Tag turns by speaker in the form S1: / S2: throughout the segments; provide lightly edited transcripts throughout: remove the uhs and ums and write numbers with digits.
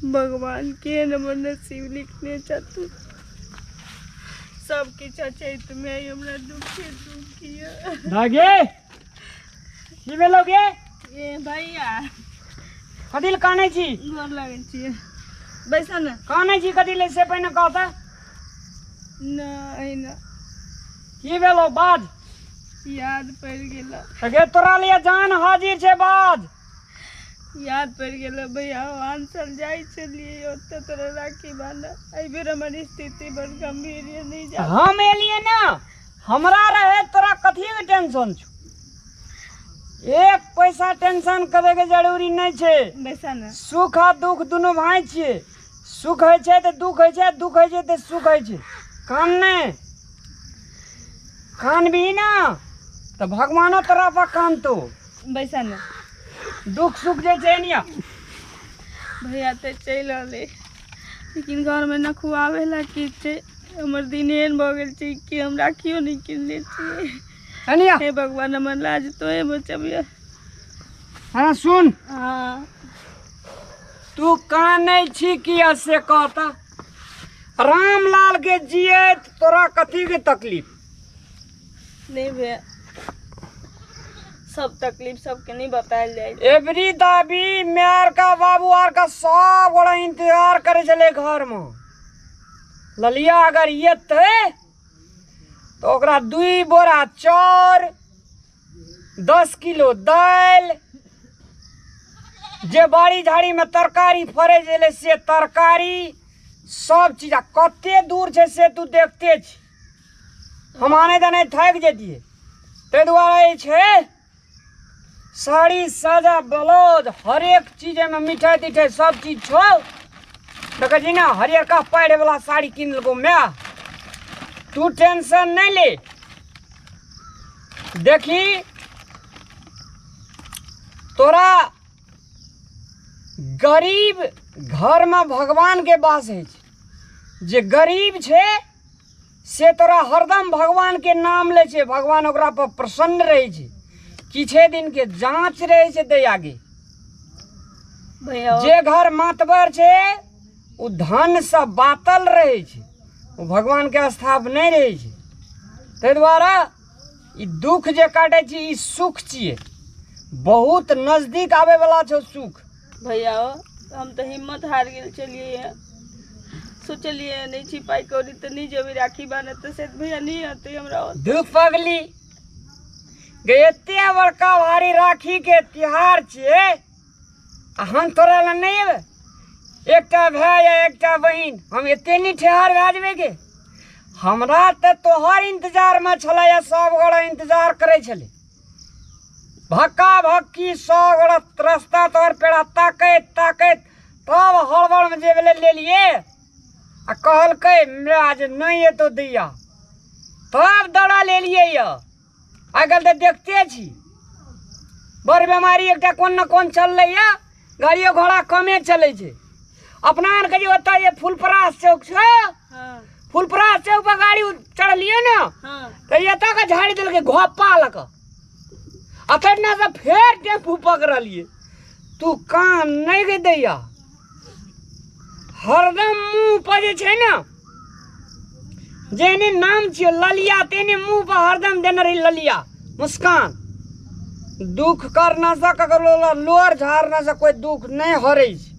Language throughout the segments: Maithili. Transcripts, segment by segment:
S1: भगवान केहन हमर नसीब लिखने छथुन। सब किछु अछैत मे हमरा दुखे दुख यऽ।
S2: दागे की भेलौ गे?
S1: ए भैया,
S2: कथी लए कानै छी?
S1: गोर लगै छियै। बैसा ने।
S2: कानै छी कथी लए से पहिने कह तऽ।
S1: नहि ना।
S2: की भेलौ बाज?
S1: याद पड़ि गेल।
S2: तऽ गे तोरा लिए जान हाजिर छै, बाज।
S1: याद पड़ि गेल भैया, आन साल जाइ छलियै ओतऽ तोरा राखी बान्हऽ, एहि बेर हमर स्थिति बड़ गम्भीर यऽ, नहि जा।
S2: हम एलियै ने, हमरा रहे तोरा कथी के टेंशन छौ? एक पैसा टेंशन करे के जरूरी नहीं छै।
S1: बैसा ने।
S2: सुख आ दुख दुनू भाई छियै। सुख होइ छै तऽ दुख होइ छै, दुख होइ छै तऽ सुख होइ छै। कान नहि कानबही ना तऽ भगवानो तोरा पर कानतो।
S1: बैसा ने।
S2: दुख सुख जे छै निया।
S1: भैया तऽ चलि रहलै, लेकिन घरमे न खुआबै ला किछु छै। हमर दिन एहन भऽ गेल छै कि हम राखियो नहि किनने छियै।
S2: एनिया।
S1: हे भगवान, हमर लाज तोहे बचबिह।
S2: हाँ सुन।
S1: हाँ।
S2: तू कानै छी किया से कहता? रामलाल के जियत तोरा कथी के तकलीफ?
S1: नहीं भैया, सब तकलीफ सबके नहीं बतायल जाय।
S2: एवरी दाबी मेयर का बाबू आर का सब गोड़ा इंतजार करे छले घर में। ललिया अगर एतै तो ओकरा 2 बोरा चाउर, 10 किलो दालि, जे बाड़ी झाड़ी में तरकारी फड़े छलै से तरकारी, सब चीज। आ कते दूर छै से तू देखते छी, हम आने जाने थाकि जैतियै। ताहि दुआरे जे छै साड़ी साजा ब्लाउज हरेक चीज एहिमे मिठाइ तिठाइ सब चीज छौ। देखै छी ने, हरियरका पहिरे वाला साड़ी कीन लेलकौ माय। तू टेंशन नहीं ले। देखी तोरा गरीब घर में भगवान के वास है। जे गरीब छे से तोरा हरदम भगवान के नाम ले छे, भगवान ओकरा पर प्रसन्न रहे छे। किछे दिन के जांच रहे छे दया आगे।
S1: भैया,
S2: जे घर मातबर छे उ धन से बातल रहे छे, उ भगवान के स्थाप नहीं रहे छे। ताहि दुआरे ई दुख जे काटे छी ई सुख छियै, बहुत नजदीक आबे वाला छौ सुख।
S1: भैया हम तऽ हिम्मत हार गेल छलियै, सोचलियै नहीं छी पाइ कौड़ी तऽ नहीं जेबै राखी बान्हऽ, तऽ शायद भैया नहीं अतै हमरा ओतऽ।
S2: धूप पगली गे, एते बड़का भारी राखी के त्योहार छियै आ हम तोरा लग नहीं एबै? एकटा भाय या एकटा बहिन, हम एते नहीं ठेहार भए जेबै गे? हमरा तऽ तोहर इंतजार में छलै या सब गोड़ा इंतजार करै छलै। भक्का भक्की सब गोड़ा रास्ता तोहर पेड़ा ताकैत ताकैत तब हड़बड़ में जे भेलै लेलिए आ कहलकै हमरा जे नहीं एतौ दैया, तब दौड़ा लेलिए। यऽ आइ काल्हि तऽ देखते छी बड़ बेमारी एकटा कोन न कोन चललै यऽ, गाड़ियो घोड़ा कमे चलै छै। अपना आरके जे ओतऽ जे फुलपरास चौक छै, फुलपरास चौक पर गाड़ी चढ़लियै ने तऽ एतऽ के झाड़ि देलकै घोपा लऽ कऽ, अखन से फेर टेम्पू पकड़लियै। तू कान नहि गे दैया, हरदम मुँह पर जे छै ने जेहने नाम छियो ललिया तेहने मुँह पर हरदम देने रही ललिया मुस्कान। दुख करना से ककरो लोर झाड़ना से कोई दुख नहीं हरै छै।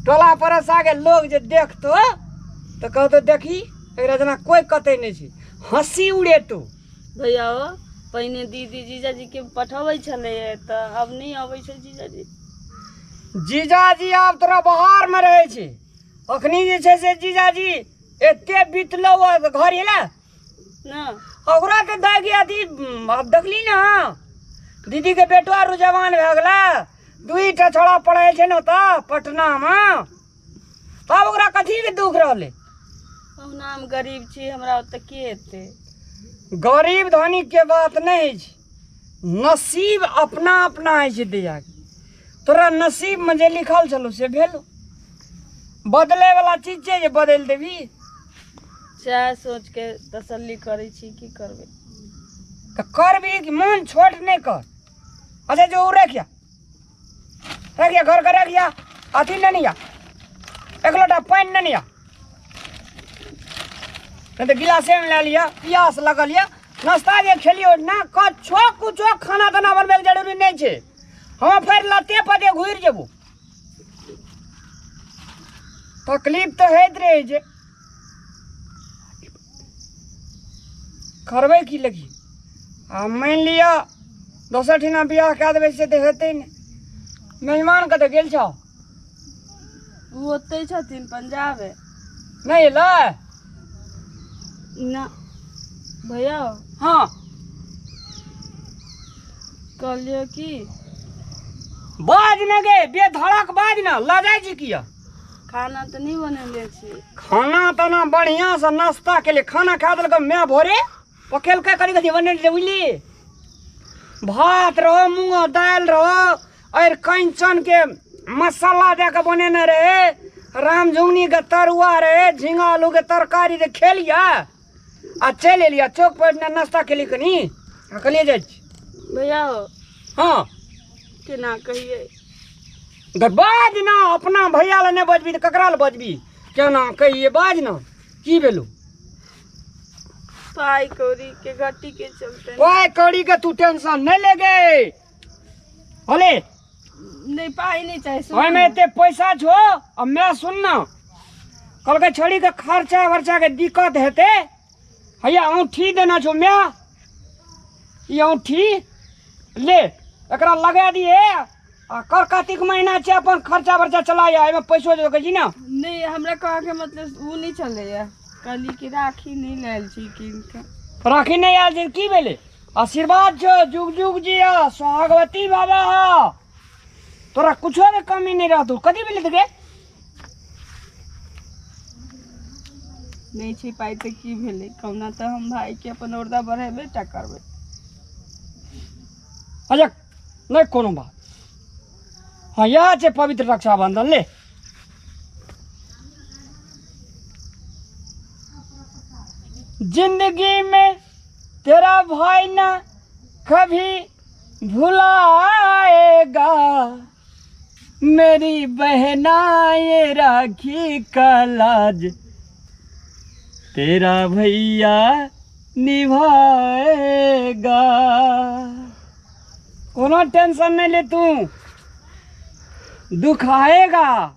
S2: टोला पड़ोसा के लोग जे देखतो तऽ कहतो देखी एकरा जेना कोई कतै नहि छै, हंसी उड़ेतो।
S1: भैया ओ पहिने दीदी जीजाजी के पठबै छलै तऽ आब नहि अबै छै जीजाजी।
S2: जीजाजी आब तोरा बाहर में रहै छै। अखनी जे छै से जीजाजी एते बीतलौ घर एला
S1: ना,
S2: ओकरा तऽ दाइ के अथी आब देखली ने, दीदी के बेटो आरू जवान भए गेलै, दुईटा छोड़ा पढ़ै छै ने ओतऽ पटना मे, तब ओकरा कथी के दुख रहलै?
S1: ओहुना हम गरीब छी, हमरा ओतऽ के एतै?
S2: गरीब धनिक के बात नहि होइ छै, नसीब अपना अपना होइ छै। दैया तोरा नसीब में जे लिखल छलौ से भेलो, बदले वाला चीज छै जे बदलि देबी?
S1: सएह सोच के तसल्ली करै छी, की करबै?
S2: तऽ करबी कि मन छोट नहि कर। अच्छा जो ओ रखिया रखिया घर के रखिया, अथी लेने या एक लोटा पानि ने लिअ, नहि तऽ गिलासेमे लए लिअ। पियास लगल यऽ, नाश्ता जे खेलियौ ने, कछो कुछो खाना ताना बनबैके जरूरी नहि छै। हम फेर लते पते घुरि जेबो। तकलीफ तऽ होइत रहै छै, करबै की? लेकिन आ मानि लिअ दोसर ठिना बियाह कए देबै, से तऽ हेतै नहि। मेजमान कतऽ गेल छौ?
S1: ओ ओतै छथिन पंजाबे।
S2: नहि एलै?
S1: ना भैया।
S2: हँ।
S1: कहलियै की,
S2: बाज ने गे, बेधड़क बाज ने, लजाइ छी किया?
S1: खाना तऽ नहि बनेले छी।
S2: खाना ताना बढ़िआँसँ नाश्ता केलियै, खाना खा देलकै माय भोरे, पकेलकै कनि कनि बनेने रहै, बुझली? भात रहो, मूँग दालि रहो, आओर कंचनके मसाला दए कऽ बनेने रहै, राम झुङ्गनीके तरुआ रहै, झिङ्गा आलूके तरकारी रहै। खेलियै आ चलि एलियै चौक पर ने, नाश्ता केलियै कनि आ कहलियै जाइ छी।
S1: भैया हो।
S2: हँ।
S1: केना कहियै?
S2: गै बाज ना, अपना भैया लए नहि बजबी तऽ ककरा लए बजबी? केना कहियै? बाज ना, की भेलौ?
S1: पाइ कौड़ी के घटी के चलते।
S2: पाइ कौड़ी के तू टेंशन नहि ले गे, होले?
S1: नहि, पाइ नहि चाही, सुनू
S2: ओहिमे
S1: ने।
S2: एते पैसा छो आ मैं सुन ना, कहलकै छोड़ी के खर्चा वर्चा के दिक्कत हेतै। हैया औंठी देना छौ my, ई औंठी ले, एकरा लगा दिए आ कर कार्तिक महीना छै, अपन खर्चा वर्चा चलाया, एहिमे पैसो जे कहै छी ने।
S1: नहि, हमरा कहऽके मतलब ओ नहि छलैया। कहली कि राखी नहि लायल छी कीन कऽ।
S2: राखी नहि आयल छै, की भेलै? आशीर्वाद छौ, जुग जुग जिया, सोहागवती बाबा हा, तोरा कुछो के कमी नहि रहतौ। कथी भेलै तऽ गे?
S1: नहि छै पाइ तऽ की भेलै? कहुना तऽ हम भाइके अपन औरदा बढ़ेबे टा करबै।
S2: अच्छा, नहि कोनो बात। हँ, इएह छै पवित्र रक्षाबंधन, ले। जिंदगी में तेरा भाई ना कभी भुलाएगा, मेरी बहना ये राखी का लाज तेरा भैया निभाएगा। कोनो टेंशन नहीं ले तू, दुख आएगा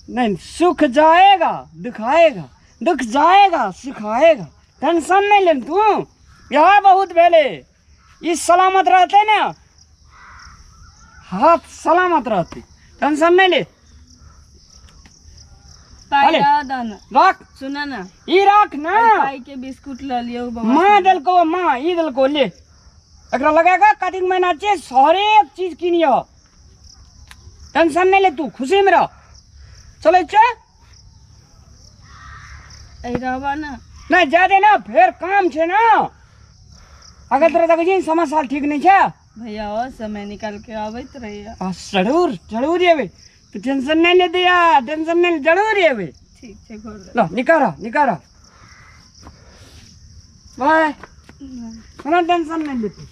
S2: नहीं सुख जाएगा, दुख आएगा, दुख जाएगा, सुख आएगा। टेंशन नहीं ले तू, यहाँ बहुत भेले। ई सलामत रहते ने, हाथ सलामत रहते, टेंशन नहीं ले।
S1: पाइ
S2: अरे।
S1: दऽ दऽ ने।
S2: रख।
S1: सुन ने।
S2: ई रख ना।
S1: पाइ के बिस्कुट लऽ लियौ बौआ।
S2: माँ देलको, माँ ई देलको, ले एकरा लगा कऽ कार्तिक महीना छै, हरेक चीज किनियो, टेंशन नहीं ले तू, खुशी में रह। चलै छै।
S1: एहि रहबा ने।
S2: नहीं जा दे ना, फेर काम छै ना। अगर तोरा देखै छी समय साल ठीक नहीं छै।
S1: भैया और समय निकाल के आबैत रहिए।
S2: आ जरूर जरूर एबै, तू टेंशन नहीं ले दिया, टेंशन नहीं, जरूर एबै।
S1: ठीक छै, गोर।
S2: ल निकार निकार, बाय, कोनो टेंशन नहीं लेती।